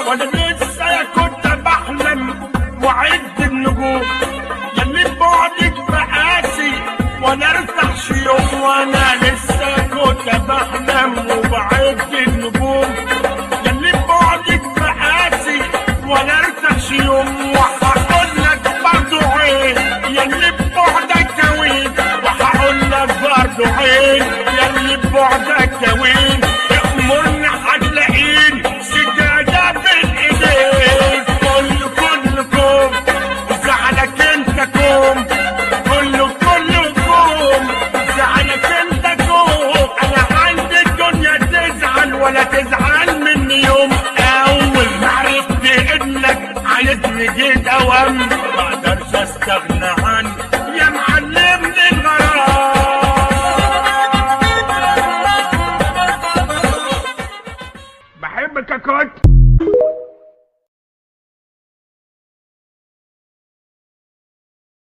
وانا لسه كنت بحلم وعد النجوم، ياللي ببعدك بقاسي وانا ارتاحش يوم. وانا لسه كنت بحلم وبعد النجوم، ياللي ببعدك بقاسي وانا ارتاحش يوم. وهقول لك برضه عين ياللي ببعدك كويت، وهقول لك برضه عين ياللي ببعدك.